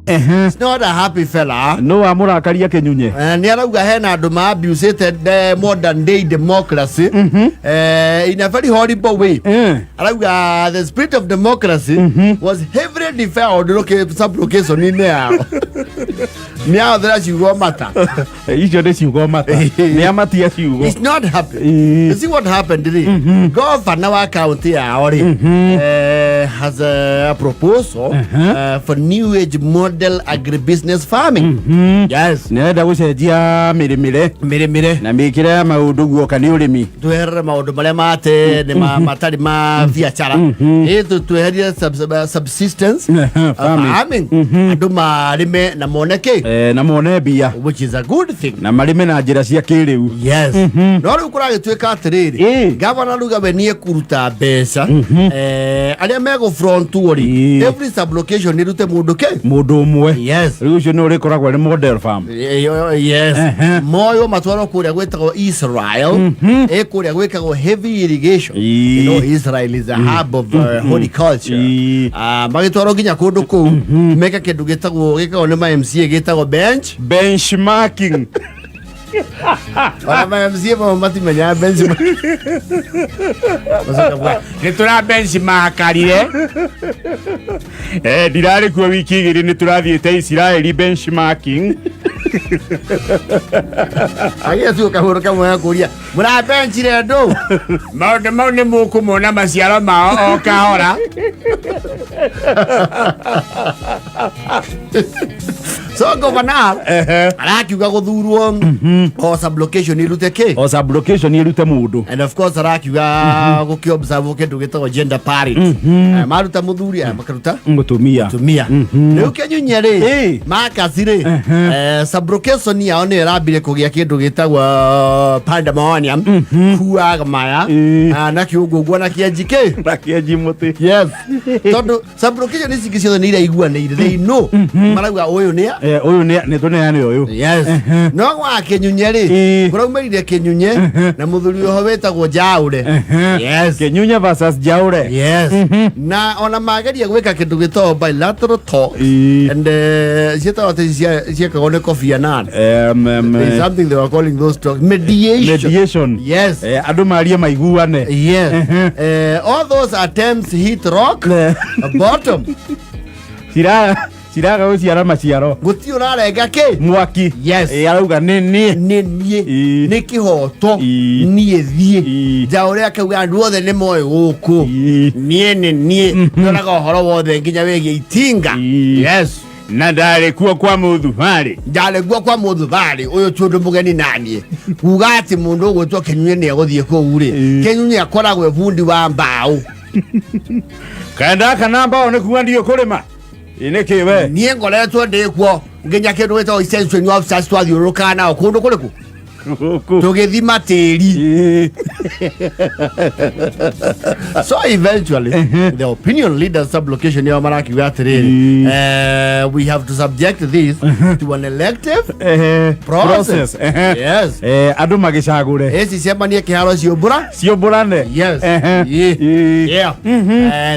He's not a happy fella. No wamũrakaria Kĩnyunye. Nĩ arauga hena andũ ma abusĩte the modern day democracy in a very horrible way. Arauga the spirit of democracy was heavily defiled sub-location-inĩ yao. Nĩ ahũthĩra ciugo mata. Icio nĩ ciugo mata, nĩ amatia ciugo. He's not happy. Ĩĩ. You see what happened rĩ, governor wa county yao rĩ, has a proposal for new age model agribusiness farming. Yes. Nĩ arenda gũcenjia mĩrĩmĩre Mĩrĩmĩre na mĩkĩre ya maũndũ guoka nĩ ũrĩmi. Tweherere maũndũ marĩa mate nĩ matarĩ ma biacara, ĩ tweherie subsistence Farming. Farming, andũ marĩme na mone kĩ? Na mone mbia. Which is a good thing. Na marĩme na njĩra cia kĩrĩu. Yes, no rĩu kũragĩtuĩka atĩrĩrĩ, gavana ruga we niĩ kũruta mbeca, arĩa megũfrontwo rĩ, every sublocation ĩrute mũndũ kĩ? Mũndũ ũmwe. Yes. Rĩu ũcio nĩ ũrĩkoragwo arĩ model farm. Yes. Moyo matwarwo kũrĩa gwĩtagwo Israel, ĩ kũrĩa gwĩkagwo heavy irrigation. You know Israel is a hub of horticulture. Ah, magĩtwarwo nginya kũndũ kũu meke kĩndũ gĩtagwo, gĩkagwo nĩ ma MCA, gĩtagwo bench Benchmarking. Ona ma MCA mamwe matimenyaga bench. Nä tå ra benchmarkarire. Ndirarä kuo wiki 2, nä tå rathiä te Isiraeli benchmarking. Agĩa tu kahũrũ kamwe gakũria mũrabenchire ndũ. Maũndũ mau nĩ mũkũmona maciaro mao o kahora. So governor arakiuga gũthurwo o sublocation irute kĩ? O sublocation ĩrute mũndũ. And of course arakiuga gũkĩ observe kĩndũ gĩtagwo gender parity. Maruta mũthuri, makaruta mũtumia. Tumia. Rĩu Kĩnyunye rĩ, makasi rĩ, sublocation yao nĩyo ĩrambire kũgĩa kĩndũ gĩtagwo pandemonium, kuaga maya. Na kĩũngũngũ na kĩenji kĩ na kĩenji mũtĩ. Yes, tondũ sublocation ici ingĩ ciothe nĩ iraiguanĩire, they know, marauga ũyũ nĩ Ũyũ nĩ tũneane ũyũ. Yes, no gwa Kĩnyunye rĩ, kũraumĩrire Kĩnyunye na mũthuri ũho wĩtagwo Njaũre. Yes. Kĩnyunye versus Njaũre. Yes, na ona mageria gwĩka kĩndũ gĩtagwo bilateral talks and ciĩtagwo atĩ ciekagwo nĩ Kofi Annan. There is something they were calling those talks, mediation. Mediation. Yes. Andũ marie maiguane. Yes. All those attempts hit rock bottom. Ciraga gũciara maciaro. Gũtirĩ ũrarenga kĩ? Mwaki. Yes. Arauga nĩ niĩ. Nĩ niĩ. Nĩ kĩhoto. Niĩ thiĩ. Njaũre akauga andũ othe nĩ moĩ gũkũ niĩ nĩ niĩ nyonaga ũhoro wothe nginya wĩgiĩ itinga. Yes. Na ndarĩ kuo kwa mũthubarĩ. Ndarĩ guo kwa mũthubarĩ, ũyũ ti ũndũ mũgeni naniĩ kuga atĩ mũndũ ũgwĩtwo Kĩnyunye nĩ egũthiĩ kũu rĩ. Kĩnyunye akoragwo e bundi wa mbaũ. Kenda kana mbao nĩ kuga ndiũ kũrĩma. Ĩ nĩkĩ we? Niĩ ngoretwo ndĩ kuo nginya kĩndũ gĩtagwo extension officers, twathiũrũrũkaga nao kũndũ kũrĩkũ? Gũkũ. Tũgĩthima tĩri. So eventually the opinion leaders sublocation yao marakiuga atĩrĩrĩ, we have to subject this to an elective process. Process. Yes. Andũ magĩcagũre. Ĩci cemanie kĩharo ciũmbũra. Ciũmbũrane. Yes. Yeah.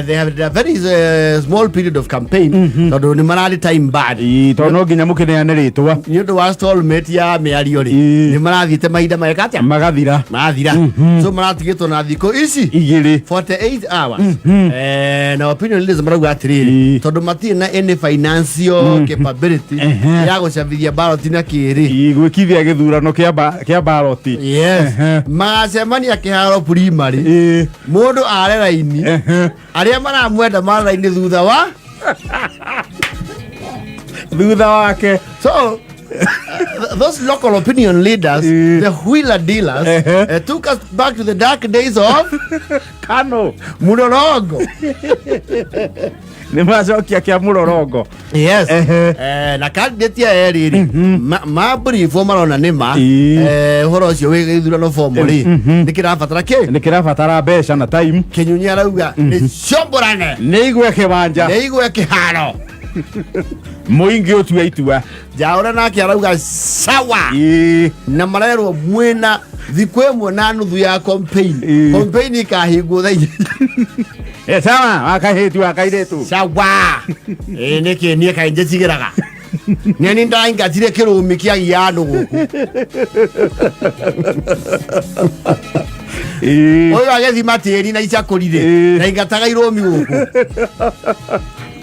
They have a very small period of campaign tondũ nĩ mararĩ time bad. Ĩĩ, tondũ no nginya mũkĩneane rĩtwa. Nĩ ũndũ wa stallmate ya mĩario rĩ, nĩ marathiĩte mahinda mageka atĩa? Magathira. Mathira, so maratigĩtwo na thikũ ici 2. 48 hours. Na opinion leaders marauga atĩrĩrĩ, tondũ matirĩ na any financial capability ya gũcabithia ballot na kĩrĩ. Ĩĩ, gwĩkithia gĩthurano kĩa baroti. Yes, magacemania kĩharo primary, mũndũ are raini, arĩa maramwenda mare raini thutha wa thutha wake. So those local opinion leaders, the wheeler dealers, took us back to the dark days of Kano Murorongo. Nĩ macokia kĩa mũrorongo. Yes. Na candidate ya erĩ rĩ, mabrifwo marona nĩ ma ũhoro ũcio wĩ gĩthurano fomu rĩ, nĩ kĩrabatara kĩ? Nĩ kĩrabatara mbeca na time. Kĩnyunyi arauga nĩ ciomborane. Nĩ igwe kĩwanja. Nĩ igwe kĩharo. Mũingĩ ũtue itua. Njaũre nake arauga sawa. Na marerwo mwĩna thikũ 1.5 ya campaign. Campaign ikahingwo thaa 8. Sawa, wakahĩtu wakairĩtu. Sawa. Ĩ nĩkĩ niĩ kaĩ njĩtigĩraga? Nĩ ni ndaingatire kĩrũmi kĩa giano gũkũ. Ũyũ agĩthima tĩri na icakũri rĩ, ndaingataga irũmi gũkũ.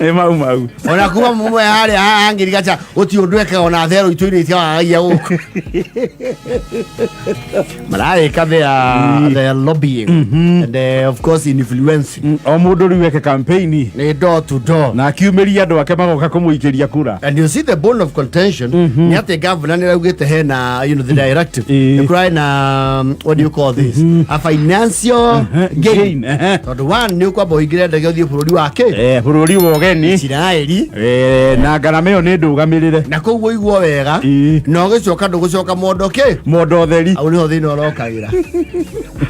Nĩ mau mau. Ona kuma mumwe harĩa hangĩrigaca gũtirĩ ũndũ ekaga ona therũ itũ-inĩ itiagagia gũkũ. Mararĩka their lobbying and of course influencing. O mũndũ rĩu eke campaign. Nĩ door to door. Na akiumĩria andũ ake magoka kũmũikĩria kura. And you see the bone of contention nĩ atĩ governor nĩ araugĩte hena the directive nĩ kũrarĩ na what do you call this, a financial gain. Gain, ehe. Tondũ one nĩ ũkwamba ũingĩre ndege ũthiĩ bũrũri wa kĩ? Bũrũri wa ũgeni. Isiraeli. Na ngarama ĩyo nĩ ndũgamĩrĩre. Na kũu ũiguo wega. Na ũgĩcoka ndũgũcoka mondo kĩ? Mondo theri. Hau nĩho thĩna ũrokagĩra.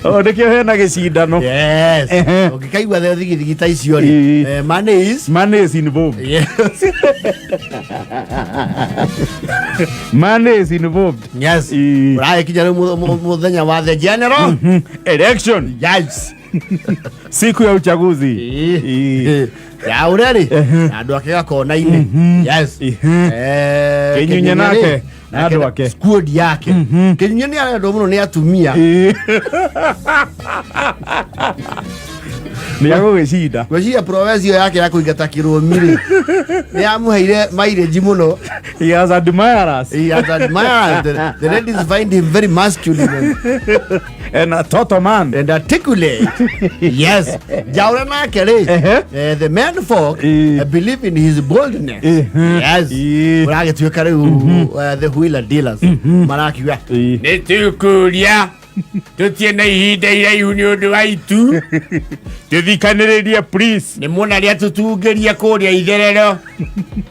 O nĩkĩo hena gĩcindano. Yes. Ũngĩkaigua the thigithigi ta icio rĩ, money is Money is involved. Yes. Money is involved. Yes. Ũragĩkinya rĩu mũthenya wa the general election. Yes. Siku ya uchaguzi. Ya ũrĩa rĩ, na andũ ake gakona-inĩ. Yes. Kĩnyunye Kĩnyunye nake, rĩ, na andũ ake. Squad yake. Kĩnyunye nĩ arendwo mũno nĩ atumia. Nĩ agũgĩcinda. Ngwĩciria prowess ĩyo yake ya kũingata kĩrũmi rĩ, nĩ yamũheire mileage mũno. He has admirers. He has admirers. The ladies find him very masculine and a total man. And articulate. Yes. Jaura nake rĩ, the men folk believe in his boldness. Yes. Ũragĩtuĩka rĩu the wheeler dealers marakiuga Nĩ tũkũria tũtie na ihinda iraihu nĩ ũndũ wa itu. Tũthikanĩrĩrie please. Nĩ muona rĩa tũtungĩria kũrĩa itherero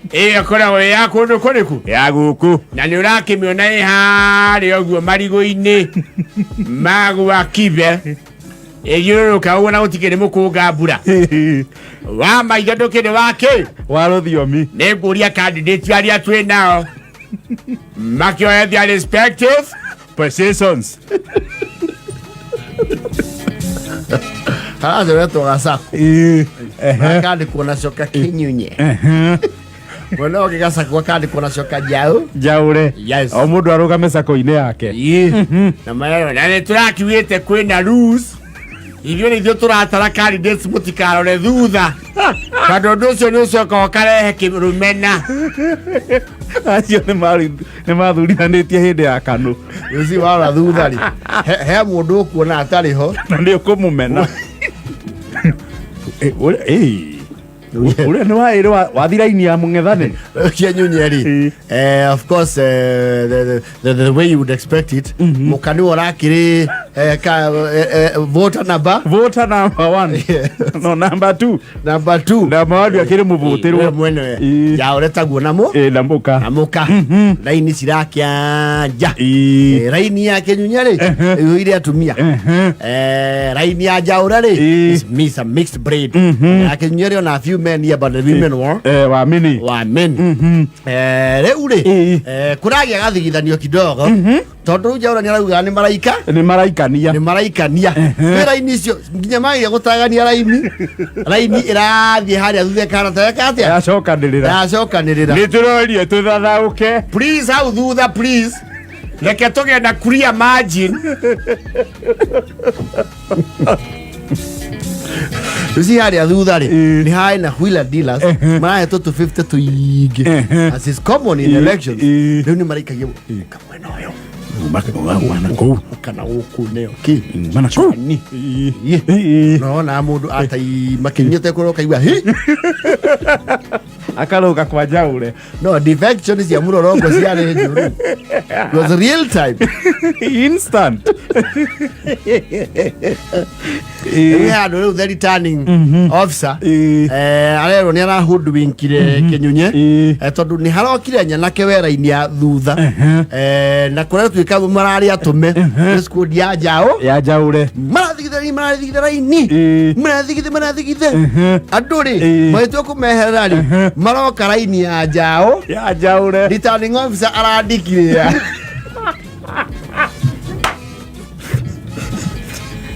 ĩyo ĩkoragwo ĩ ya kũndũ kũrĩkũ? Ya gũkũ. Na nĩ ũrakĩmĩona ĩ harĩa ũguo marigũ-inĩ magwa kibe ĩthiũrũrũka ũguo na gũtikĩrĩ mũkũnga mbura wa maitho ndũkĩrĩ wa kĩ? Wa rũthiomi. Nĩ ngũria candidate arĩa twĩ nao makĩoya their respective positions. Haracoretwo gacako gakandĩkwo na coka kĩnyunye, mwena ũngĩ gacako gakandĩkwo na coka njaũ. Njaũre. Yes. O mũndũ arũgame cako-inĩ yake. Na marero na nĩ tũrakiugĩte kwĩna rules, ithuĩ nĩ ithuĩ tũratara candidates, mũtikarore thutha tondũ ũndũ ũcio nĩ ũcoka ũkarehe kĩrũmena. Acio nĩ mathurithanĩtie hĩndĩ ya kanũ. Rũci warora thutha rĩ, he mũndũ ũkuona atarĩ ho. Na nĩ ũkũmũmena. Ũrĩa nĩ wa ĩrĩ wathi raini ya mũng'ethanĩri. Kĩnyunye rĩ, of course the way you would expect it, mũka nĩwe ũrakĩrĩ voter number Voter number one, no number two. Number two. Number one akĩrĩ mũvũtĩrwo. We mwene yaũre taguo namo na mũka. Na mũka raini cirakĩanja. Raini ya kĩnyunya rĩ ĩihũire atumia. Raini ya njaũra rĩ is a mixed breed. Ya kĩnyunya rĩ ona a few men here, but the women were wa mini wa men. Rĩu rĩ, kũragĩa gathigithanio kidogo tondũ rĩu njaũra nĩ arauga nĩ maraika nĩ maraikania. Nĩ maraikania kwĩ raini icio nginya magĩa gũtagania raini, raini ĩrathiĩ harĩa thutha ĩkahana ta eka atĩa? Yacokanĩrĩra. Yacokanĩrĩra. Nĩ tũrorie tũthathaũke. Please, hau thutha, please, reke tũgĩe na clear margin. Rĩu harĩa thutha rĩ, nĩ harĩ na wheeler dealers marahetwo 250 tũingĩ, as is common in elections. Rĩu nĩ maraikagia kamwena ũyũ kũu kana gũkũ nĩyo kĩ mana kũu. Ni. Nona mũndũ atai makinyĩte kũrĩa ũkaigua hi. Akarũga kwa njaũre. No defection cia mũrorongo ciarĩ njũru. It was real time. Instant. Rĩu handũ rĩu the returning officer arerwo nĩ arahũndwinkire kĩnyunye tondũ nĩ harokire nyanake wera-inĩ ya thutha na kũrĩa tuĩka mararĩ atũme nĩ squad ya njaũ ya njaũre. Marathigitha raini, marathigitha raini, marathigitha, marathigitha andũ rĩ magĩtua kũmeherera rĩ, maroka raini ya njaũ. Ya njaũre. Returning officer arandikire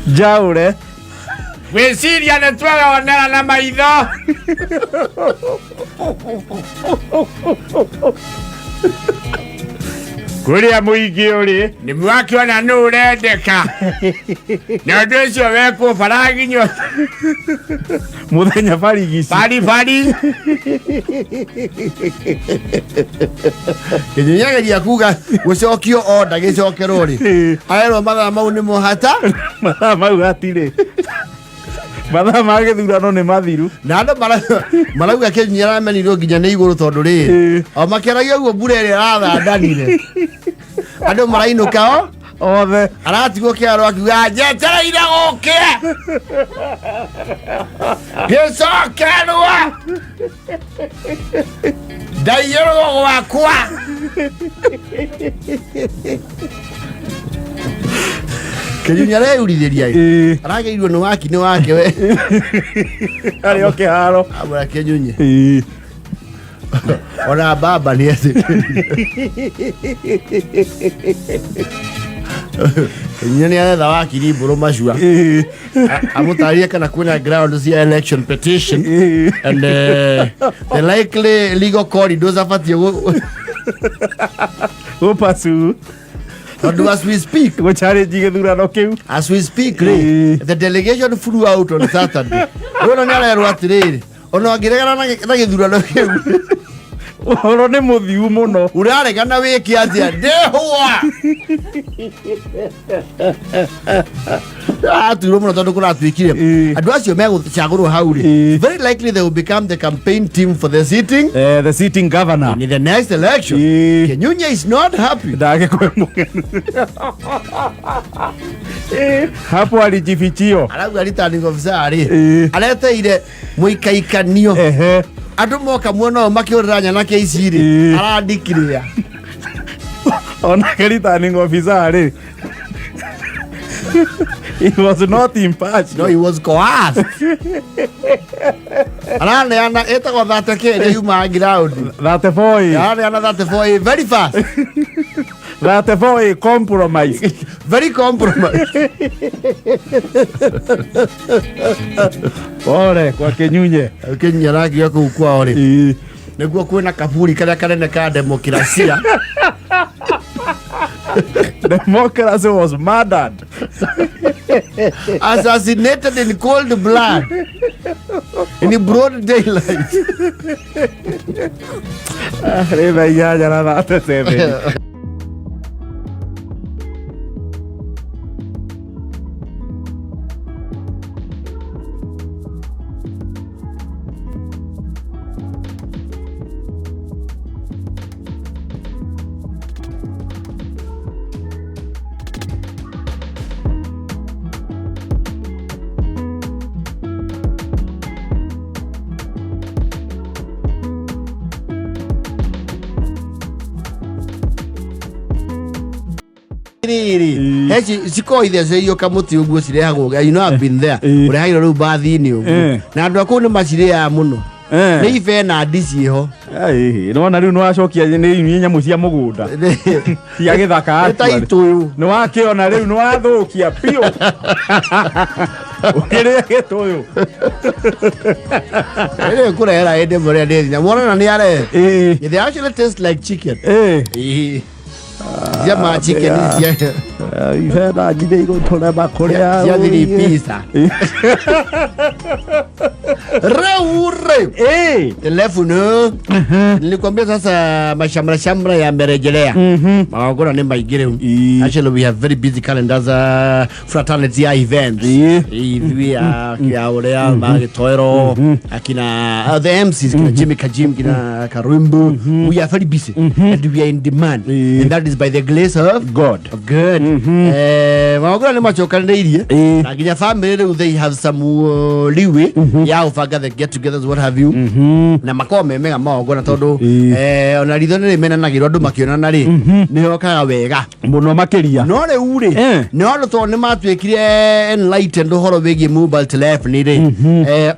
Njaũre. Gwĩciria nĩ tweyonera na maitho. Kũrĩa mũingĩ ũrĩ. Nĩ mwakĩona nũ ũrendeka na ũndũ ũcio wekwo baraginyo. Mũthenya barigici. Baribari. Kĩnyunyageria kuga gũcokio onda gĩcokerwo rĩ, arerwo mathaa mau nĩ mũhata. Mathaa mau hatirĩ. Mathaa ma gĩthurano nĩ mathiru. Na andũ marauga Kĩnyunya aramenirwo nginya nĩ igũrũ tondũ rĩrĩ, o makĩaragia ũguo mbura ĩrĩa ĩrathandanire, andũ marainũka o othe. Aratigwo kĩaro akiuga njetereire gũkĩe gĩcokerwo ndaiyũrwo gwakwa. Kĩnyunya areyurithĩria. Aragĩirwo nĩ waki nĩ wake we. Arĩ o kĩharo. Amũra Kĩnyunyi. Ona baba nĩ etĩkĩrire. Nĩ aretha wakiri mbũrũ macua amũtarĩrie kana kwĩna ground cia election petition and the likely legal corridors abatiĩ gũpasu. Tondũ as we speak, gũchallenge gĩthurano kĩu. As we speak rĩ, the delegation flew out on Saturday. Rĩu ona nĩ arerwo atĩrĩrĩ, ona angĩregana na gĩthurano kĩu, ũhoro nĩ mũthiu mũno. Ũraregana wĩke atĩa? Ndĩhũa atuirwo mũno tondũ kũratuĩkire andũ acio megũcagũrwo hau rĩ, very likely they will become the campaign team for the sitting the sitting governor in the next election. Kenyunya is not happy. Ndagĩkwe mũgeni. Hapo alijifichio. Arauga returning officer rĩ, areteire mũikaikanio. Andũ moka muona ũyũ makĩũrĩra nyanake ici rĩ, arandikirĩa. Onake returning officer rĩ, he was not impartial. No, he was coerced. Araneana ĩtagwo thate kĩ ĩrĩa yumaga ground. 34A. Araneana 34A very fast. 34A compromise. Very compromise. Pole kwa Kinyunye. Kinyunye arakiuga kũu kwao rĩ, nĩguo kwĩna kaburi karĩa kanene ka demokrasia. Democracy was murdered. Assassinated in cold blood in broad daylight. Rĩ thaa 8:37. Rĩrĩ he cikoragwo itheceio kamũtĩ ũguo cirehagwo, you know, I've been there. Ũrehagĩrwo rĩu bathi-inĩ ũguo, na andũ a kũu nĩ macirĩaga mũno. Nĩ ibe na ndi ciĩho. Nĩwona rĩu nĩwacokia nĩ nĩ nyamũ cia mũgũnda cia gĩthaka. Nĩ ta Actually. itũyũ. Nĩwakĩona rĩu nĩwathũkia biũ ũkĩrĩa gĩtũyũ. Rĩrĩ kũrehera hĩndĩ ĩmwe rĩrĩa ndĩ thina muonana nĩ arehe. They actually taste like chicken. Ĩĩ. Cia ma chicken cia Ibena njithĩ igũtũrema kũrĩa. Cia three pizza rĩu rĩ. Telefono nilikwambia sasa mashamra shamra yamerejelea, magongona nĩ maingĩ rĩu. Actually we have very busy calendars, fraternity ya events, ithuĩ a ũrĩa magĩtoero akina the MCs kina Jimmy Kajim kina Karumbu, we are very busy and we are in demand, and that is by the grace of God. Of God. Magongona nĩ macokanĩrĩirie na nginya family rĩu they have some leeway ya gũbanga the get togethers, what have you, na makoragwo me mega magongona tondũ ona ritho nĩ rĩmenanagĩrwo andũ makĩonana rĩ, nĩ yokaga wega. Mũno makĩria. No rĩu rĩ, nĩ andũ tondũ nĩ matuĩkire enlightened ũhoro wĩgiĩ mobile telephony rĩ,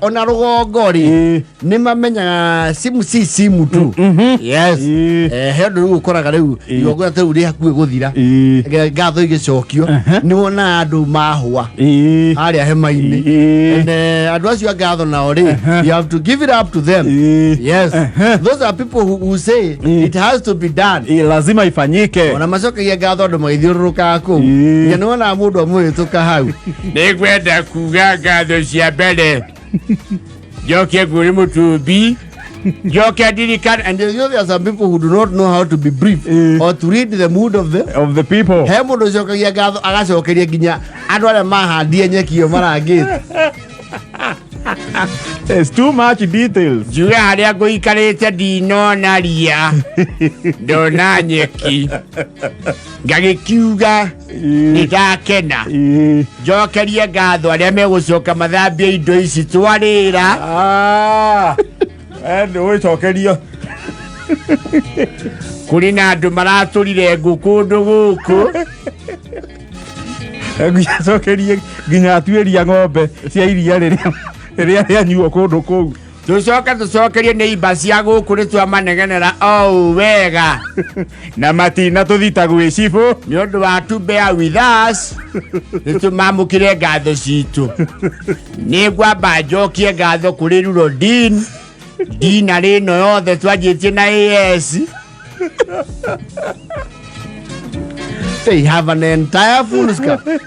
ona rũgongo rĩ, nĩ mamenyaga simu si simu tu. Yes. He ũndũ rĩu ũkoraga rĩu igongona ta rĩu rĩ hakuhĩ gũthira, ngatho igĩcokio, nĩ wonaga andũ mahũa harĩa hema-inĩ. And, andũ acio a ngatho nao rĩ, you have to give it up to them. Yes, those are people who say it has to be done. Lazima ifanyike. Ona macokagia ngatho andũ magĩthiũrũrũkaga kũu. Nginya nĩwonaga mũndũ amũhĩtũka hau. Nĩngwenda kuga ngatho cia mbere njoke ngũrĩ mũtũmbi njoke ndirikane. And you know there are some people who do not know how to be brief or to read the mood of the of the people. He mũndũ ũcokagia ngatho agacokeria nginya andũ arĩa mahandie nyeki ĩyo marangĩte. It's too much details. Njuge harĩa ngũikarĩte ndinona ria, ndona nyeki, ngagĩkiuga nĩ ndakena. Njokerie ngatho arĩa megũcoka mathambie indo ici twarĩra. Ah, nĩ ũgĩcokerio. Kũrĩ na andũ maratũrire ngũ kũndũ gũkũ. Acokerie nginya atuĩria ng'ombe cia iria rĩrĩa rĩrĩa rĩanyuo kũndũ kũu. Tũcoke tũcokerie nĩ imba cia gũkũ nĩ twamanegenera o ũũ wega. Na matina tũthita gwĩ cibũ. Nĩ ũndũ wa to bear with us, nĩ tũmamũkĩre ngatho citũ. Nĩ ngwamba njokie ngatho kũrĩ Rural Dean dinarĩ ĩno yothe twanjĩtie na AS. They have an entire full scope.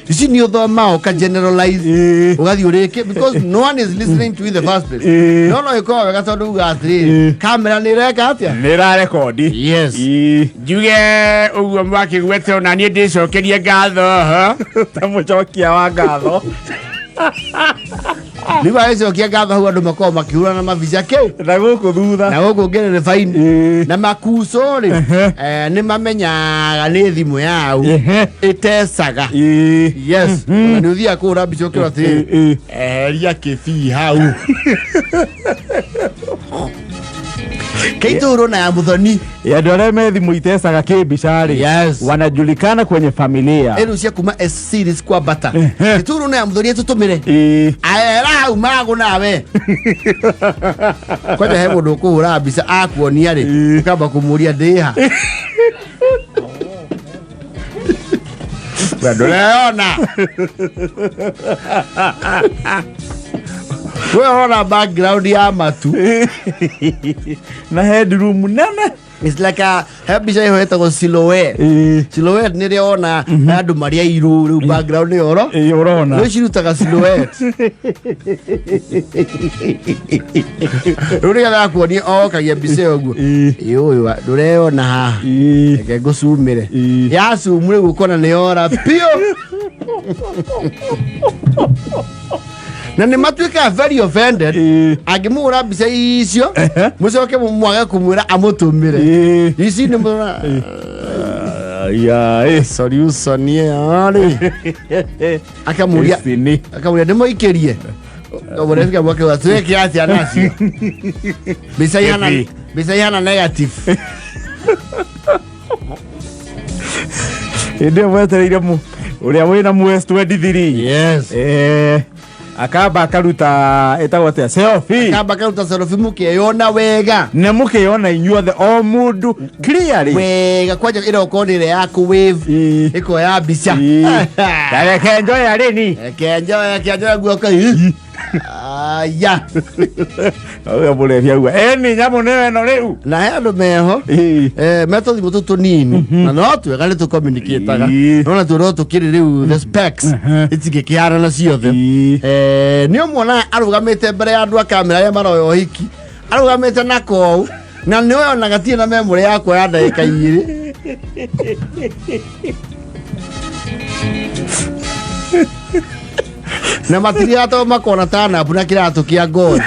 Ici nĩ ũthomaga ũka generalize, ũgathiĩ ũrĩke because no one is listening to you in the first place. No no ĩkoragwo wega tondũ uga atĩrĩrĩ, kamera nĩ ĩreka atĩa? Nĩ ĩrarekondi. Yes. Njuge ũguo mwakĩgwete ona niĩ ndĩcokerie ngatho ho. Ta mũcokia wa ngatho. Rĩu agĩcokia ngatho hau andũ makoragwo makĩhũrana na mabica kĩ na gũkũ thutha. Na gũkũ ngĩrĩ baini. Na makuco rĩ, nĩ mamenyaga nĩ thimũ yau ĩtecaga. Yes. Ona nĩ ũthiaga kũhũra mbica ũkĩrwo atĩrĩrĩ, eheria kĩbii hau keitũrũ na ya mũthoni. Andũ arĩa me thimũ itecaga kĩmbica rĩ, wanajulikana kwenye familia. Ĩrĩu cia kuma S series kwambata, gĩtũrũ na ya mũthoni ĩtũtũmĩre. Aera hau magũ nawe kwanja he mũndũ ũkũhũra mbica akuonia rĩ, ũkamba kũmũria ndĩha we ndũreyona we ũrona background ya matu. Na headroom nene. It's like a he mbica ĩho ĩtagwo silhouette. Silhouette nĩ rĩo wona andũ marĩ airũ, rĩu background ĩyo oro Ũrona. Rĩu cirutaga silhouette rĩu nĩgetha akuonie okagia mbica ĩyo ũguo. Ĩ ũyũ ndũreyona haha. Reke ngũcumĩre. Yacumu rĩu ũkona nĩ yora biũ na nĩ matuĩkaga very offended angĩmũhũra mbica icio mũcoke mwage kũmwĩra amũtũmĩre. Ici nĩ Ya, solution ĩyo rĩ, akamũria Ici nĩ akamũria ndĩmũikĩrie kamũrefika mwake wa twĩke atĩa nacio mbica ihana Ĩbi. Mbica ihana negative. Hĩndĩ ĩyo mwetereire ũrĩa wĩna mu S23. Akamba akaruta ĩtagwo atĩa, selfie. Kamba karuta selfie mũkeyona wega. Na mũkĩona inyuothe o mũndũ clearly. Wega kwanja ĩrokorwo nĩ ĩrĩa ya kũ wave, ĩkoya mbica. Reke njoya rĩni. Reke njoya kĩanjoya guoko. Aya. Ũyũ mũrebi auga ĩni nyamũ nĩyo ĩno rĩu. Na he andũ meho metũthimũ tũtũ tũnini na no twega nĩ tũcommunicataga. Nona tuo no tũkĩrĩ rĩu the specs itingĩkĩharana ciothe. Nĩ ũmuonaga arũgamĩte mbere ya andũ a kamera arĩa maroya ũhiki, arũgamĩte na kou na nĩ oya ona gatirĩ na memory ya kuoya ndagĩka 2. Na matiriaga tondũ makona tanabu na kĩratũ kĩa ngothi.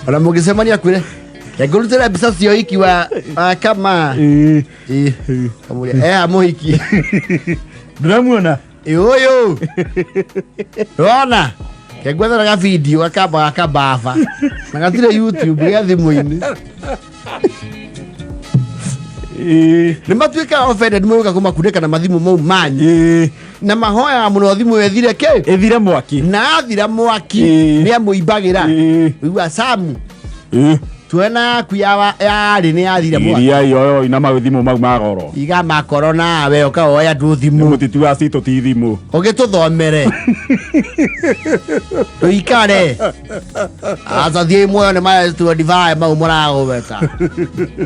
Ona mũngĩcemania kwĩre ngũrutĩra mbica cia ũhiki wa kama. Ĩ, kamũria eha mũhiki. Ndũramuona. Ĩ, ũyũ rona kengwethera ga video gakamba gakababa na gatirĩ YouTube gĩa thimũ-inĩ. Nĩ matuĩkaga offended mũgũka kũmakunĩka na mathimũ mau manyu. Na mahoyaga mũno thimũ ĩyo ĩthire kĩ. Ĩthire mwaki. Na athira mwaki, nĩ amũimbagĩra. Ũigua Samu. Tuona yaku ya yarĩ nĩ yathire mwaka. Iria yoyo ina mathimũ mau ma goro. Iga makoro nawe ũkaoya andũ thimũ. Mũtitu wa citũ ti thimũ. Ũgĩtũthomere. Tũikare. Aca thiĩ muoyo nĩ maya 25 mau mũragũbeta.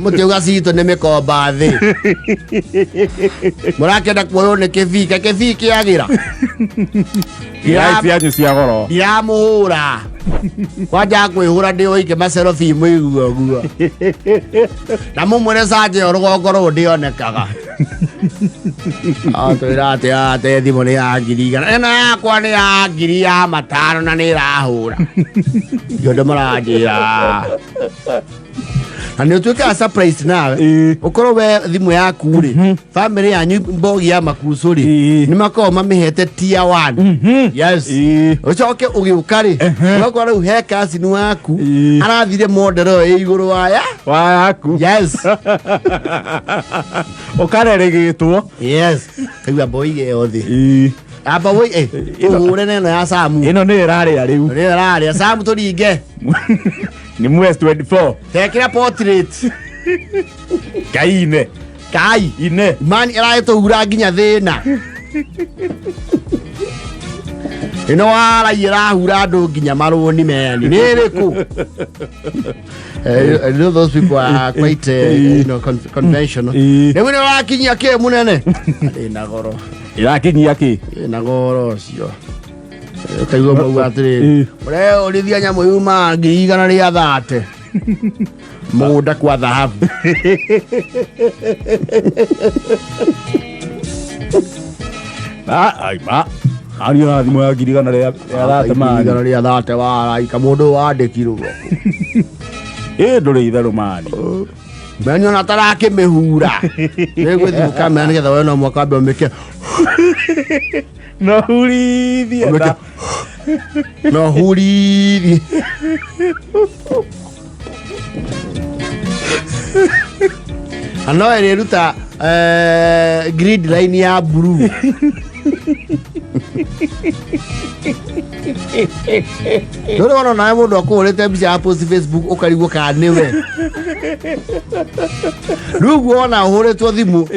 Mũtiuga citũ nĩ mĩkomba thĩ. Mũrakĩenda kuoywo nĩ kĩbii, ka kĩbii kĩagĩra. Irai cianyu cia goro. Ndiramũhũra. Kwanja kwĩhũra ndĩ oike macerobi mũigua ũguo. Na mũmwĩre canja ĩyo rũgongo rũũ ndĩonekaga. Atwĩra atĩ ate thimũ nĩ ya 100,000. Ĩno yakwa nĩ ya 5,000 na nĩ ĩrahũra. Ndio ndĩ mũranjĩra. Na nĩ ũtuĩkaga surprise nawe. Ĩĩ. Ũkorwo we thimũ yaku rĩ, family yanyu mbogi ya makucũ rĩ, Ĩĩ. nĩ makoragwo mamĩhete tier 1. Yes. Ĩĩ. Ũcoke ũgĩũka rĩ, ũgakora rĩu he cousin waku Ĩĩ. arathire model ĩyo ĩ igũrũ waya. Wa yaku. Yes. Ũkareregĩtwo. Yes. Kaigua mboige ĩyo thĩ. Ĩĩ. Amba woi eh ũhũre na ĩno ya Samu. Ĩno nĩyo ĩrarĩa rĩu. Nĩyo ĩrarĩa Samu tũringe. Nĩ mwes 24. Tekĩra portrait. Kai ine. Kai. Ine. Mani ĩragĩtũhura nginya thĩna. Ĩno warai ĩrahura andũ nginya marũni meni. Nĩ ĩrĩkũ? I know those people are quite conventional. Rĩu nĩ ũrakinyia kĩ mũnene? Ĩna goro. Ĩrakinyia kĩ? Ĩna goro ũcio. Ũkaigua mauga atĩrĩrĩ, ũreũrithia nyamũ yuma 130,000. Mũgũnda kwa thahabu. Ah, ai ma. Ariũ na thimũ ya 130,000 mani. 130,000 waraika mũndũ wandĩkirwo. Ĩ ndũrĩ itherũ mani. Meni ona tarakĩmĩhura. Nĩgwĩthiĩ kamera nĩgetha we no mwaka wambe ũmĩke. No hurithie. Ũmĩke. No hurithie. Na no ĩrĩruta grid line ya blue. Ndũrĩ wona nawe mũndũ akũhũrĩte mbica ya post Facebook ũkarigwo kana nĩwe. Rĩu guo wona ũhũrĩtwo thimũ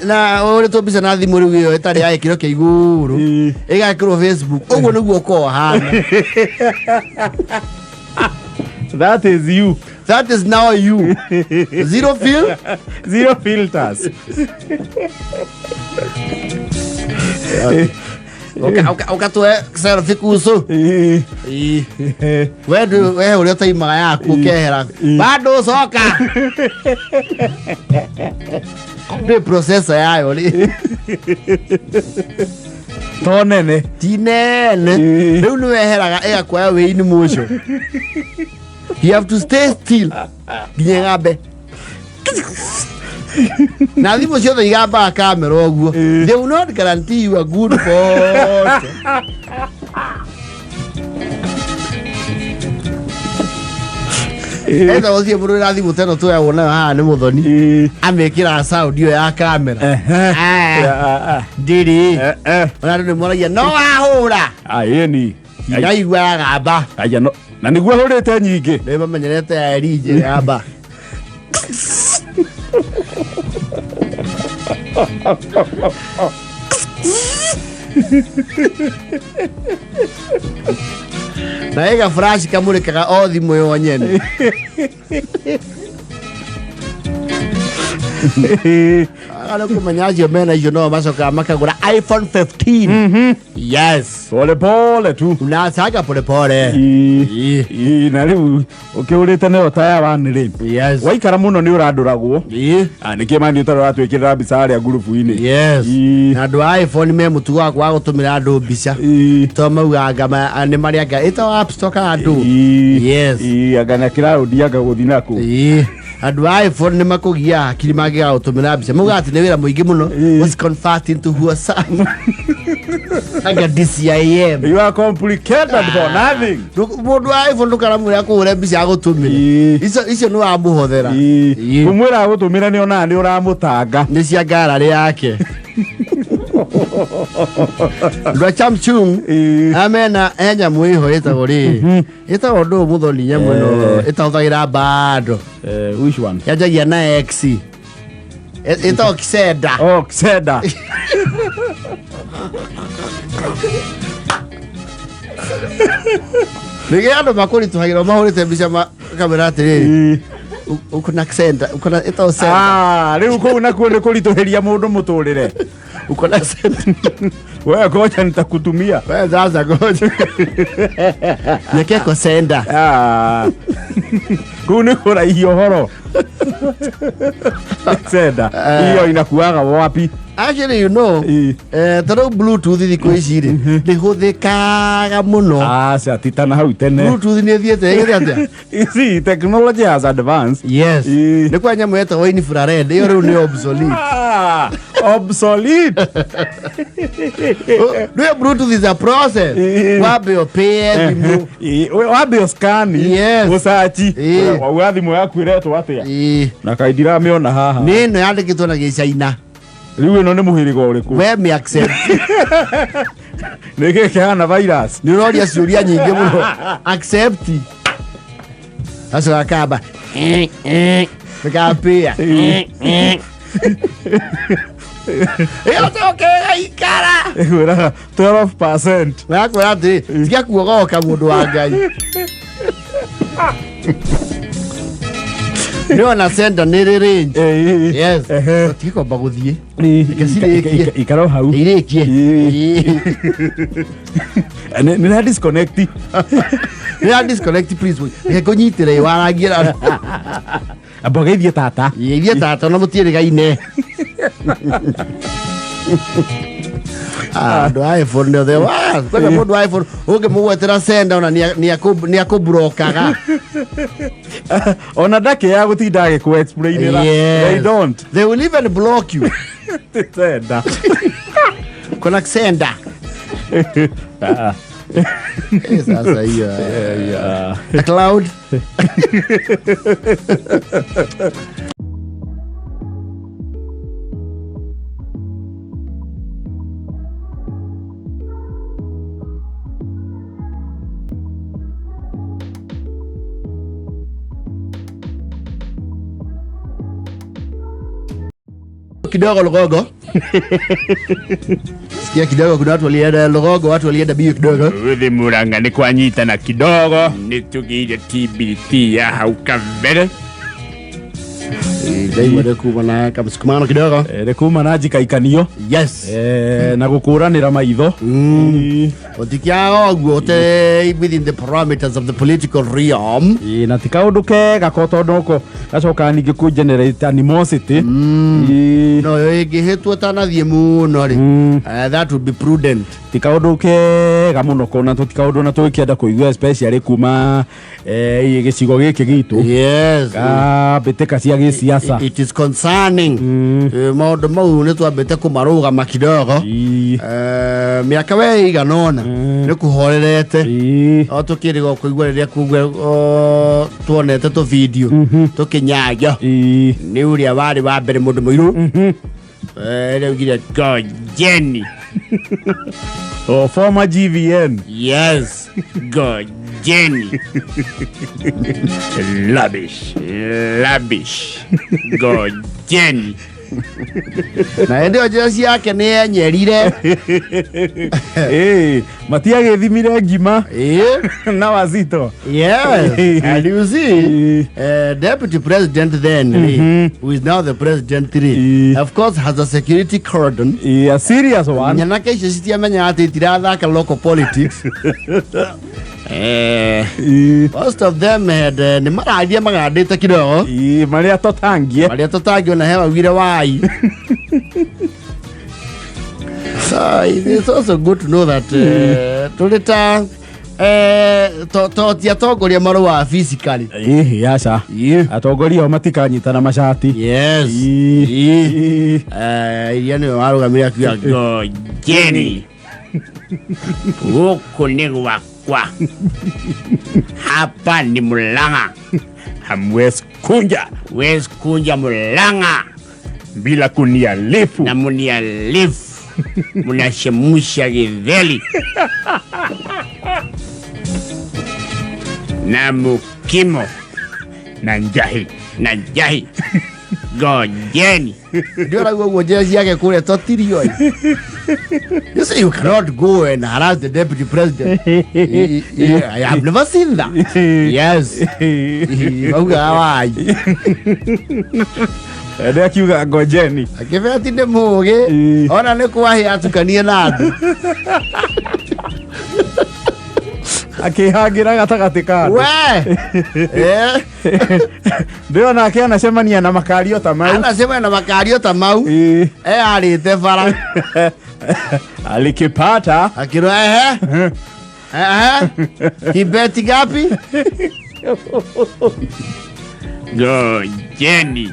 na ũhũrĩtwo mbica na thimũ rĩu ĩyo ĩtarĩ ya gĩkĩro kĩa igũrũ ĩgekĩrwo Facebook ũguo nĩguo ũkoragwo ũhana. That is you. That is now you. Zero feel. Zero filters. Ũgatũhe selfie kucu. Ĩĩ. We ndũ we ũrĩa ũtaimaga yaku ũkehera. Bado coka. Ndĩ processor yayo rĩ. To nene. Ti nene. Ĩĩ. Rĩu nĩ weheraga ĩgakuoya wĩ in motion. You have to stay still. Nginya ĩgambe. Na thimũ ciothe igambaga kamera ũguo. Ĩĩ. They will not guarantee you a good photo. Etha gũthiĩ mũndũ wĩna thimũ ta ĩno tuoyagwo nayo haha nĩ mũthoni. Ĩĩ. Amĩkĩraga sound ĩyo ya kamera. Ehe. Ah, Ah, Ndĩrĩ. eh, eh. Ona andũ nĩ moragia no wahũra. Ah, ĩni. Ndaigua yagamba. Aya no. Na nĩguo hũrĩte nyingĩ. Nĩ mamenyerete ya Elijah yamba. Na ĩga flash kamũrĩkaga o thimũ yo nyene. Arĩa kũmenya acio mena icio no macokaga makagũra iPhone 15. Yes. Pole pole tu. Unasaga pole pole. Ĩĩ. Ĩĩ. Ĩĩ, na rĩu ũkĩhũrĩte nayo ta ya wani rĩ. Yes. Waikara mũno nĩ ũrandũragwo. Ĩĩ. Ah, nĩkĩ mani ũtarĩ ũratwĩkĩrĩra mbica harĩa ngurubu-inĩ. Yes. Ĩĩ. Na andũ a iPhone me mũtugo wa kwaga gũtũmĩra andũ mbica. Ĩĩ. To maugaga nĩ marĩa anga ĩtagwo app store kana andũ. Ĩĩ. Yes. Ĩĩ, anga na kĩraũndi anga gũthiĩ naku. Ĩĩ. Andũ a iPhone nĩ makũgia hakiri mangĩaga gũtũmĩra mbica. Maugaga atĩ nĩ wĩra mũingĩ mũno. Ĩĩ. Was convert into WhatsApp. Anga DCIM. You are complicated for nothing. Mũndũ wa iPhone ndũkaramwĩra kũhũra mbica agũtũmĩre. Ĩĩ. Icio nĩ wamũhothera. Ĩĩ. Ĩĩ. Kũmwĩra agũtũmĩra nĩ onaga nĩ ũramũtanga. Nĩ cia ngararĩ yake. Andũ a Chamchung amena he nyamũ ĩho ĩtagwo rĩ ĩtagwo ndũ mũthoni nyamũ ĩno ĩtahũthagĩra bado. Which one? Yanjagia na X. Ĩtagwo Kisenda. Oh, Kisenda. Nĩgĩ andũ makũritũhagĩra mahũrĩte mbica makamera atĩrĩrĩ, uko na Kisenda, uko na ĩtagwo Senda. Ah, rĩu kũu nakuo nĩ kũritũhĩria mũndũ mũtũrĩre. Uko na Senda. We ngoja nitakutumia. Wewe sasa ngoja. Nyekeko Senda. Ah. Kũu nĩ kũraihia ũhoro. Kisenda. Hiyo inakuaga wapi? Actually, you know, ta rĩu Bluetooth thikũ ici rĩ ndĩhũthĩkaga mũno. Aca ti ta na hau tene. Bluetooth nĩ ĩthiĩte ĩgĩthiĩ atĩa? You see, technology has advanced. Yes. Nĩ kwa nyamũ yetagwo infrared, ĩyo rĩu nĩ obsolete. Ah, obsolete. Nĩyo Bluetooth is a process. Wambe ũpĩe thimũ. Wambe ũscan. Yes. Ũcaci. Wauga thimũ yaku ĩretwo atĩa? Na kaĩ ndiramĩona haha. Nĩ ĩno yandĩkĩtwo na gĩcaina. Rĩu ĩno nĩ mũhĩrĩga ũrĩkũ? We mĩ accept. Nĩ kĩĩ kĩhana virus? Nĩ ũroria ciũria nyingĩ mũno. Accept. Acio gakamba. Gakambĩa. Ĩgacoka ĩgaikara. Ĩkwĩraga 12%. Gakwĩra atĩrĩ, tiga kuogoka mũndũ wa Ngai. Nĩ ona Senda nĩ rĩ range. Yes. Tikomba gũthiĩ. Reke cirĩkie. Ikara o hau. Irĩkie. Nĩ na disconnect. Nĩ ya disconnect, please. Reke ngũnyitĩre waragie na. Amba geithie tata. Geithie tata na mũtiĩrĩgaine. Andũ a iPhone nĩ othe kwenda mũndũ wa iPhone ũngĩmũgwetera Senda ona nĩ akũburokaga. Ona ndakĩaga gũtinda agĩkũ explainĩra. Yes. They don't. They will even block you. Senda. Kuna Senda. Sasa hiyo. A cloud. Kidogo Lugogo. Sikia kidogo, kuna watu walienda Lugogo, watu walienda bio kidogo. Gũthĩ Mũrang'a nĩ kwanyitana kidogo nĩ tũgĩire TBT ya hau kabere. Ndaigua nĩ kuma na kamsukumano kidogo. Nĩ kuma na njikaikanio. Yes. Na gũkũranĩra maitho. Ũtikiaga ũguo ũte within the parameters of the political realm. Na ti kaũndũ kega ko tondũ ko gacokaga ningĩ kũ generate animosity. No ĩngĩhĩtwo tanathiĩ mũno rĩ, that would be prudent. Ti kaũndũ kega mũno kona ti kaũndũ na tũgĩkĩenda kũigua especially kuma gĩcigo gĩkĩ gitũ. Yes. Mbĩtĩka cia gĩsiasa. It is concerning. Maũndũ mau nĩ twambĩte kũmarũgama kidogo. Mĩaka we ĩigana ũna nĩ kũhorerete. O tũkĩrĩga kũigua rĩrĩa kugua tuonete tũ video tũkĩnyagia. Nĩ ũrĩa warĩ wa mbere mũndũ mũirũ. Rĩu Ngojeni. Oh, former GVN. Yes, Ngojeni. Lavish, lavish. Ngojeni. Na ĩndĩ ĩyo njĩra ciake nĩ enyerire. Matiagĩthimire ngima. Na wazito. Yes. And you see, deputy president then, who is now the president, of course has a security cordon. A serious one. Nyanake icio citiamenyaga atĩ itirathaka local politics. Most of them had nĩ mararia magandĩte kidogo. Marĩa tũtangie. Marĩa tũtangie ona he waugire wai. So it's also good to know that tũrĩ ta to ti atongoria marũaga physically. Aca. Atongoria ao matikanyitana macati. Yes. Iria nĩwe warũgamire akiuga Ngojeni. Gũkũ nĩ gwakwa. Hapa ni Murang'a. Hamwezi kunja. Huwezi kunja Murang'a bila kunialifu. Na munialifu. Mnachemsha githeri na mukimo na njahi na njahi, ngojeni. Ndio rauga ũguo njĩra ciake kũrĩa totirio. You say you cannot go and harass the deputy president. I have never seen that. Yes. Mauga wai. Nĩ akiuga ngojeni. Akĩbeti nĩ mũgĩ. Ona nĩ kwahĩ atukanie na andũ. Akĩhangĩra gatagatĩ ka andũ. We. Eh. Ndĩrona ake anacemania na makario ta mau. Anacemania na makario ta mau. Eyarĩte bara. Alikipata. Akĩrwo ehe. Ehe. Kibeti gapi? Ngojeni.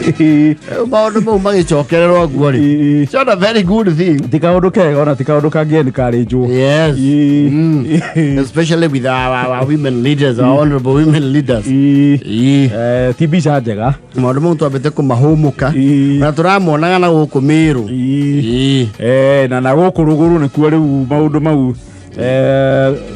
Rĩu maũndũ mau magĩcokererwo ũguo rĩ. It's not a very good thing. Ti kaũndũ kega ona ti kaũndũ kangĩencourage. Yes. Especially with our women leaders, our honorable women leaders. Ĩĩ. Ti mbica njega. Maũndũ mau twambĩte kũmahũmũka. Na tũramonaga na gũkũ Mĩrũ. Ĩĩ. Na gũkũ rũgũrũ nĩkuo rĩu maũndũ mau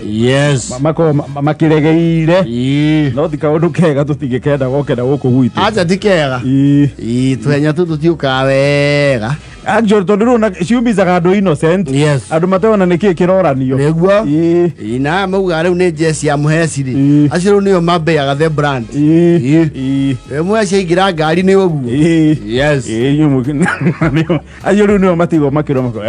Yes. makorwo makĩregeire. Ĩĩ. No ti kaũndũ kega tũtingĩkenda goke na gũkũ gwitũ. Acha ti kega. Ĩĩ, tũhenya tũtũ tiũkaga wega. Actually tondũ rĩu ciumizaga andũ innocent. Yes. Andũ matewona nĩkĩĩ kĩroranio. Nĩguo. Ĩĩ, na mauga rĩu nĩ njeci ya mũheci rĩ. Acio rĩu nĩo mambĩaga the brand. Ĩĩ. Mũheci aingĩra ngari nĩ ũguo. Yes. Acio rĩu nĩo matigwo makĩrwo mako.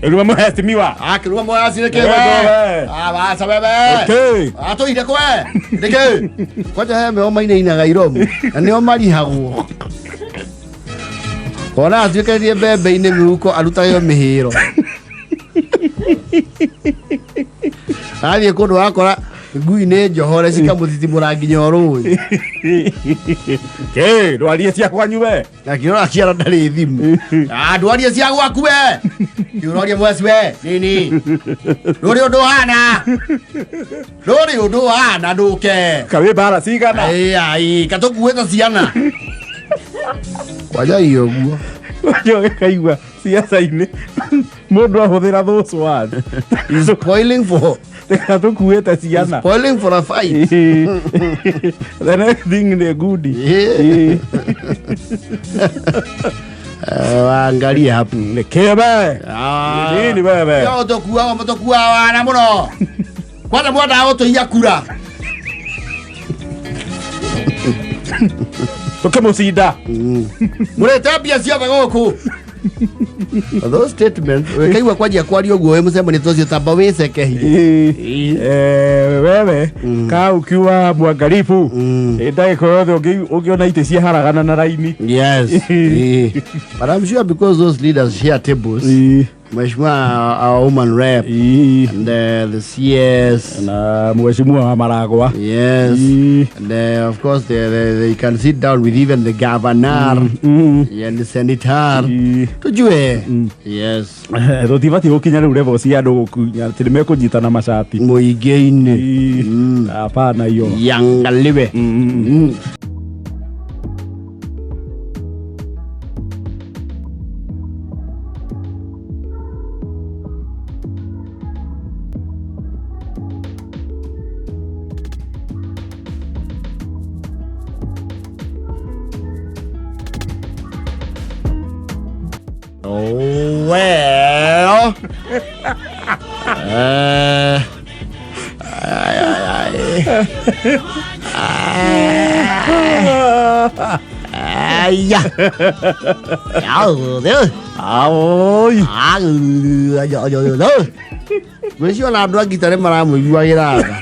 Rĩu mũhecimiwa. Akĩrwo mũheci nĩ kĩ Eh, we? we. Ah, waca wewe. Okay. Atũire kwe. Nĩkĩ? Kwanja he meo mainainaga iromo na nĩo marihagwo. Ona atuĩkanĩrie mbembe-inĩ mĩhuko arutage mĩhĩro. Athiĩ kũndũ akora ngui nĩ njohore cikamũtitimũra nginya rũĩ. Kĩ, ndwarie cia kwanyu we. Akĩrora ciara ndarĩ thimũ. Ah, ndwarie cia gwaku we. Kĩũrorie mweci we. Nini. Ndũrĩ ũndũ ũhana. Ndũrĩ ũndũ ũhana ndũke. Kawĩ mbara cigana. Ai ai, katũkuĩte ciana. Kwanja iyo guo. Kwanja ũgĩkaigua ciaca-inĩ mũndũ ahũthĩra those words. He's spoiling for Tũkuĩte ciana. Spoiling for a fight. The next thing nĩ ngudi. Waangalie hapo. Nĩkĩ we? Nini wewe? Yo tũkuaga mũtũkuaga wana mũno. Kwanza mwendaga gũtũiya kura. Tũkĩmũcinda. Mũrĩte mbia ciothe gũkũ. Those statements, wĩkaigua kwanjia kwaria ũguo wĩ mũcemanio ta ũcio tamba wĩcekehi. Wewe kaa ukiwa mwangalifu. Ndagĩka yothe ũngĩona itĩ ciaharagana na raini. Yes. But I'm sure because those leaders share tables. Mheshimiwa our woman rep and the CS na mheshimiwa wa Maragwa. Yes. And of course they can sit down with even the governor and the senator. Tujue. Yes. Tũtibatiĩ gũkinya rĩu level cia andũ gũkinya atĩ nĩmekũnyitana macati mũingĩ-inĩ. Hapana hiyo. Yangaliwe. Oh, well. Ay, ay, ay. Ay, ya. Oi. Ngwĩciria ona andũ a ngita nĩ maramũiguagĩra tha.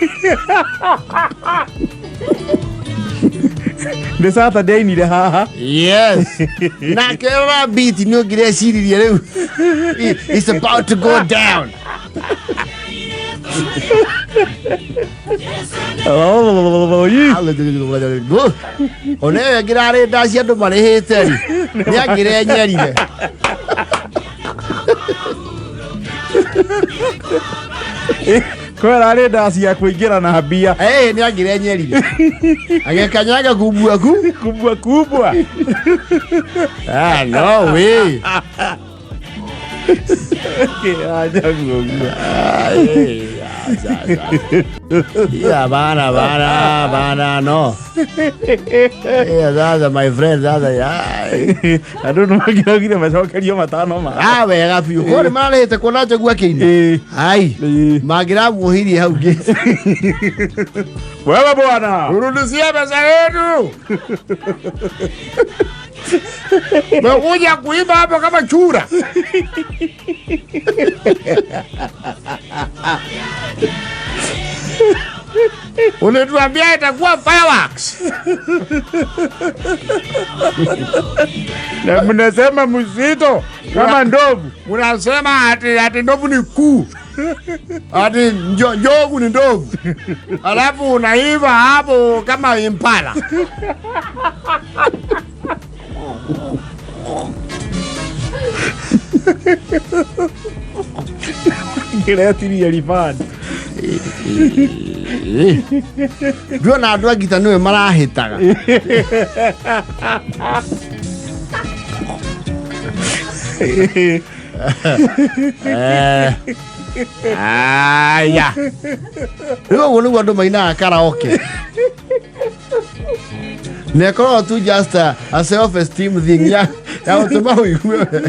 Nĩ Saturday ainire haha. Yes. Nake rora beat nĩ ũngĩreciririe rĩu. It's about to go down. Ona ĩyo ĩngĩ rarĩ ndaci andũ marĩhĩte rĩ nĩ angĩrenyerire. Kwera arĩ ndaci ya kũingĩra na mbia. Eh, nĩ angĩrenyerire agĩkanyaga kubua ku Kubwa kubwa. Ah, no way. Yeah, bana bana bana no. Yeah, sasa my friend sasa ya. Andũ nĩ makĩraugire macokerio matano ma. Ah, wega biũ. Ko nĩ mararĩhĩte kuona njogu akĩina. Ĩĩ. Ai. Ĩĩ. Mangĩramuohirie hau ngĩci. Wewe bwana. Urudishie pesa yetu. Mekuja kuiba hapa kama chura. Ulituambia itakuwa fireworks. Na mnasema mzito kama ndovu. Unasema ati ndovu ni kuu, ati njogu ni ndovu, alafu unaiva hapo kama impala. Ngĩretirie ribandi. Nduona andũ a ngita nĩwe marahĩtaga. Eh. Aya, Rĩu ũguo nĩguo andũ mainaga karaoke. Na ĩkoragwo tu just a self esteem thing ya gũtũma ũigue wega.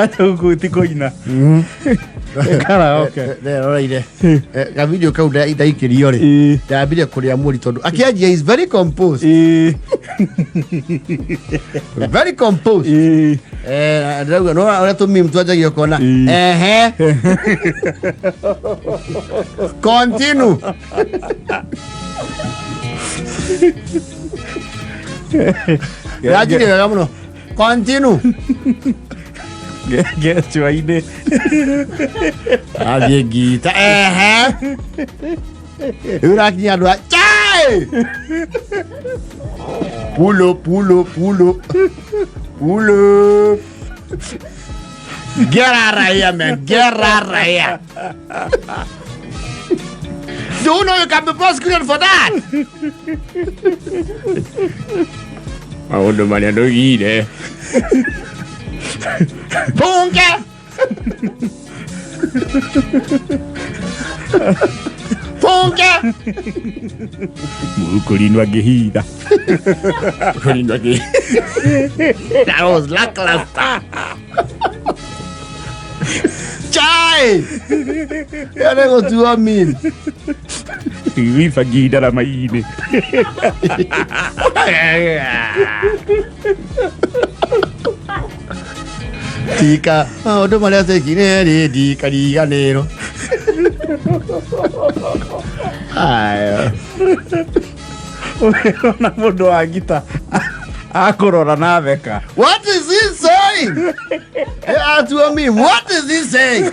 Acha huku ti kũina. Karaoke. Nderoreire kavideo kau ndaikĩrio rĩ, Ĩĩ. ndambire kũrĩa mũri tondũ akĩanjia is very composed. Ĩĩ. Very composed. Ĩĩ. Eh, ndĩrauga no ũrĩa tũmim twanjagia ũkona. Ĩĩ. Ehe, continue. Ndĩranjirie wega mũno, continue. Ngecua-inĩ. Athiĩ ngita ehe, rĩu rakinya andũ a chai, pulo pulo pulo pulo. Get out of here, man. Get out of here. Do you know you can be prosecuted for that? Maũndũ marĩa ndũgire. Punge! Punge! Mũkũrinwa ngĩhitha. Kũrinwa kĩ? That was lackluster. Chai! Ĩyo nĩ gũtuo mean. Wiba ndarama-inĩ. Tika maũndũ marĩa twekire rĩ ndikariganĩrwo. Ayo. Ũrona mũndũ wa ngita akũrora na theka. What is he saying? Hey, ask me, what is he saying?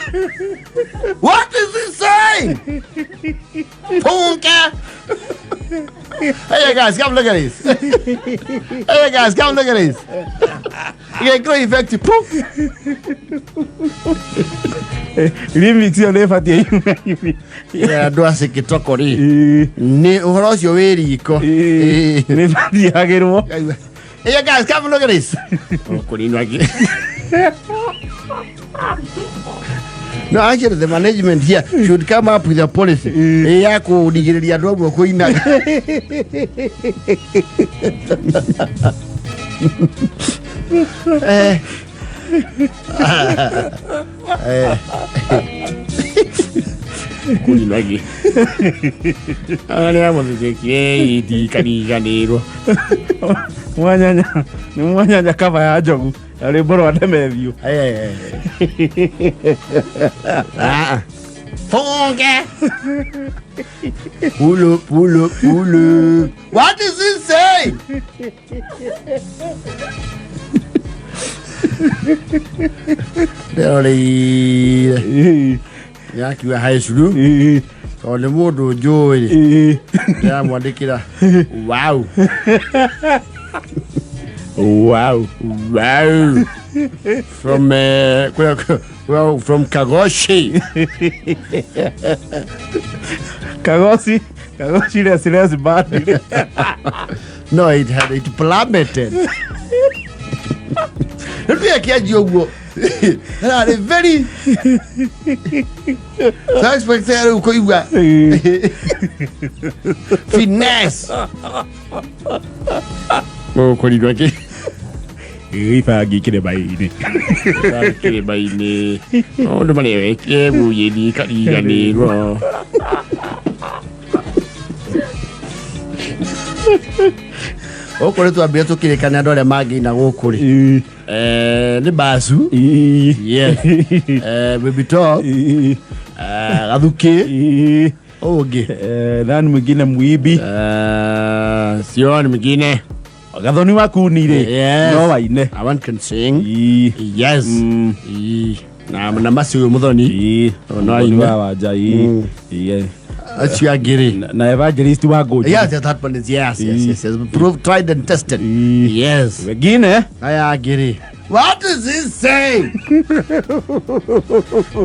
What is he saying? Punka! Hey guys, come look at this. Hey guys, come look at this. You get great effective. Poof. Remix ĩyo nĩ ĩbatiĩ yume. Yeah, andũ a cikitoko rĩ. Ĩĩ. Nĩ ũhoro ũcio wĩ riko. Ĩĩ. Nĩ ĩbatiĩ yagĩrwo. Hey guys, come look at this. Kũrinwa kĩ? No, actually, the management here should come up with a policy ya kũrigĩrĩria andũ amwe kũinaga. Eh. Eh. Kũrinwa kĩ? Arĩa mũthĩkire ndikariganĩrwo. Mwanyanya nĩ mwanyanya kaba ya njogu na rwĩmbo rwa Demethiũ. Eh, eh, eh. Ah. Funge! Pull up, pull up, pull up. What is he saying? Ndĩroreire Ĩĩ. nĩakiuga high school Ĩĩ. tondũ nĩ mũndũ njũĩ rĩ, Ĩĩ. ndĩramwandĩkĩra wow. Wow. Wow. From well, from Kagoshi. Kagoci Kagoci Restless Band. No, it had it plummeted. Nä kĩanjia ũguo ararĩ very so expect rĩu kũigua finesse. Mũkũrinwo kĩ Gĩbangi kĩrĩma-inĩ. Kĩrĩma-inĩ maũndũ marĩa wekire mũyĩni kariganĩrwo. Gũkũ nĩ twambire tũkĩrĩkana andũ arĩa mangĩina gũkũ rĩ, nĩ Basu, yes, Baby Top, Gathukĩ ũngĩ. Nani mwingine muibi? Sioni mwingine. Gathoni waku nirĩ? Yes. No waine. I one can sing. Ii. Yes. Ii. Na macio ũyũ mũthoni. Ii. Oh, no aine. Wa wanja ii. Ii. Acio angĩ rĩ? Na evangelist wa ngũnjũ. Yes, that one is, yes. Proved, tried and tested. Ii. Yes. Wengine. Aya angĩ rĩ? What is he saying?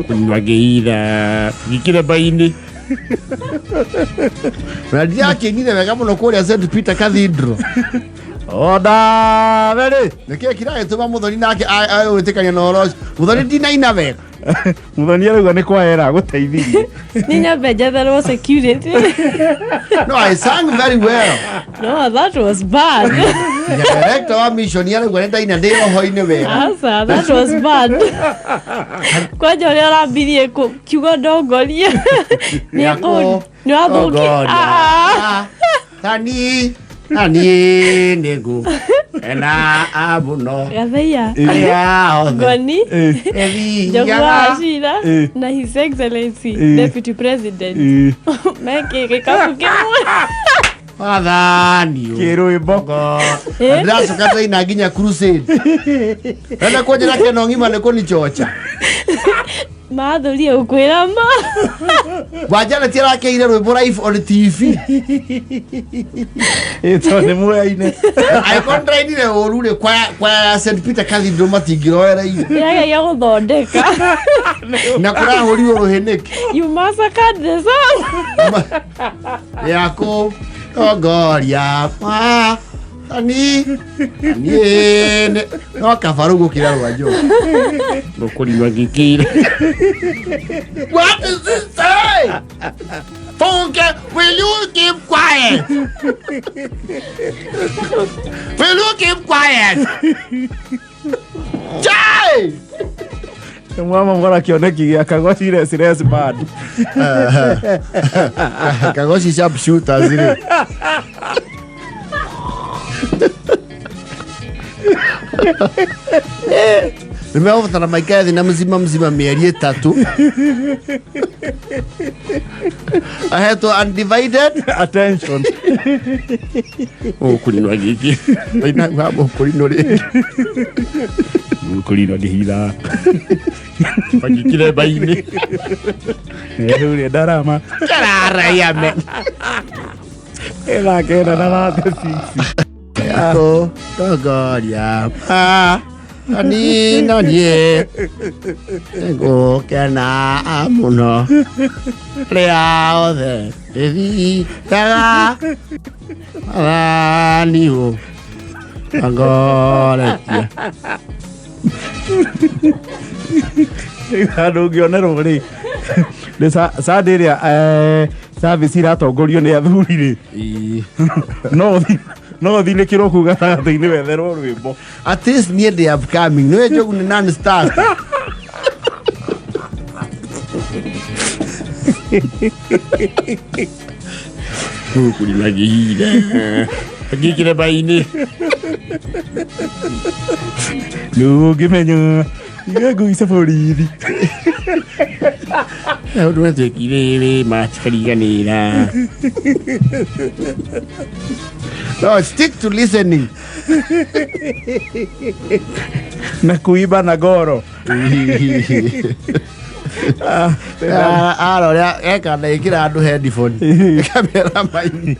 Kũnyua ngĩira gĩkĩrĩma-inĩ. Na ndirakĩnire wega mũno kũrĩa St Peter Cathedral. Oda very. Nĩkĩĩ kĩragĩtũma mũthoni nake gwĩtĩkania na ũhoro ũcio? Mũthoni ndinaina wega. Muthoni arauga nĩ kwaera gũteithirie. Nĩ nyambe njetherwo security. No, I sang very well. No, that was bad. Director wa mission arauga nĩ ndaina ndĩ roho-inĩ wega. Asa, that was bad. Kwanja ũrĩa ũrambirie kiugo ndongoria nĩ wathũki. Ah. Tani nani nĩngũ ena mũno Gatheia arĩa othe Ngoni Njogu wa Cira Eh. na His Excellency Eh. Deputy President mekĩ gĩkabu kĩmwe. Wathani. Kĩrwĩmbo. Eh? Ndĩracoka ndaina nginya crusade. Enda kũnjĩra keno ng'ima nĩ kũnichocha. Mathũrie gũkwĩra ma. Wanjaneti arakeire rwĩmbo live on TV. Ĩto nĩ muoyaine. Angĩkorwo ndĩrainire ũru rĩ, kwaya ya St Peter Cathedral matingĩroereire. Ndĩrageria gũthondeka. Na kũrahũrirwo rũhĩ nĩkĩ? You massacred the song. Yakũ tongoria ani niĩ no kaba rĩu gũkĩra rwa Njogu. Mũkũrinwo ngĩkĩire. What is this saying? Funke, will you keep quiet? Will you keep quiet? Jai! Mwama ngora kĩoneki gĩa Kagoci Restless Band. Kagoci sharpshooters rĩ. Nĩ megũbatara maikare thĩ na mzima mzima mĩeri 3 ahetwo undivided attention. Mũkũrinwo ngĩkĩire. Ndaina wa mũkũrinwo rĩngĩ. Mũkũrinwo ngĩhitha. Gĩkĩrĩma-inĩ. Nĩhurie ndarama. Kararayame. Ĩna kenda na thate six. Yako tongoria ani na niĩ nĩngũkena mũno rĩa othe ĩthiaga wathani ũtongoretie. Handũ ũngĩonerwo rĩ nĩ Sunday ĩrĩa service iratongorio nĩ athuri rĩ, no ũthinĩkĩrwo kũu gatagatĩ-inĩ wetherwo rwĩmbo. At least niĩ ndĩ upcoming. Nĩwe Njogu nĩ non star. Mũkũrinwo ngĩhitha gĩkĩrĩma-inĩ. Nũ ũngĩmenya iga ngui cia borithi. Maũndũ matwĩkire rĩ matikariganĩra. No, stick to listening. Na kuiba na goro. Arora eka na ĩkĩra andũ headphone kamera maini.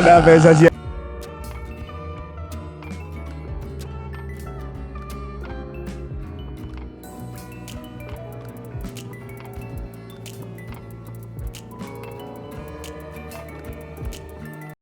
Na mbeca cia